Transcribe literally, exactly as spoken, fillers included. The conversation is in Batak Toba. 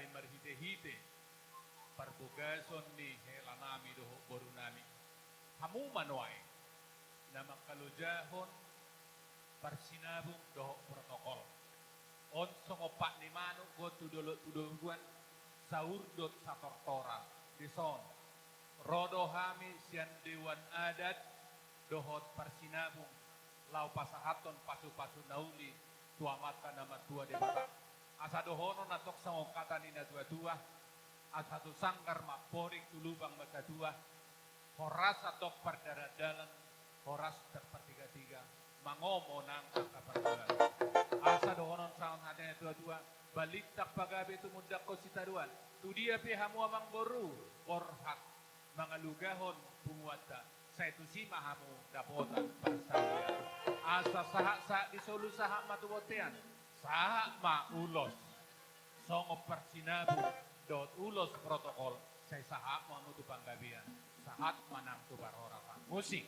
Marhite-hite parbogason ni helanami dohot borunami, hamu ma nuaeng na mangkalojahon parsinabung dohot protokol. On songon pat ni manuk do tu dolok tu toruan, saurdot satortoran. Dison, ro do hami sian dewan adat dohot parsinabung laho pasahathon pasu-pasu na uli tu Amanta na martua Debata. Asa dohonon antong songon hata ni na tua-tua: Asa tu sanggar ma amporik, tu lubang ma satua. Horas antong pardalan-dalan, horas antong partiga-tiga, mangomo nang angka pardalan. Asa dohonon songon hata ni na tua-tua: Balintang pagabe tumundalhon sitadoan. Tu dia pe hamu amangboru borhat mangalugahon punguanta, sai tusi ma hamu dapotan parsaulian. Asa sahat-sahat di solu, sahat ma tu bontean, sahat ma ulos. Songon parsinabung dohot ulos protokol, sai sahat ma hamu tu panggabean, sahat ma nang tu parhorasan. Musik.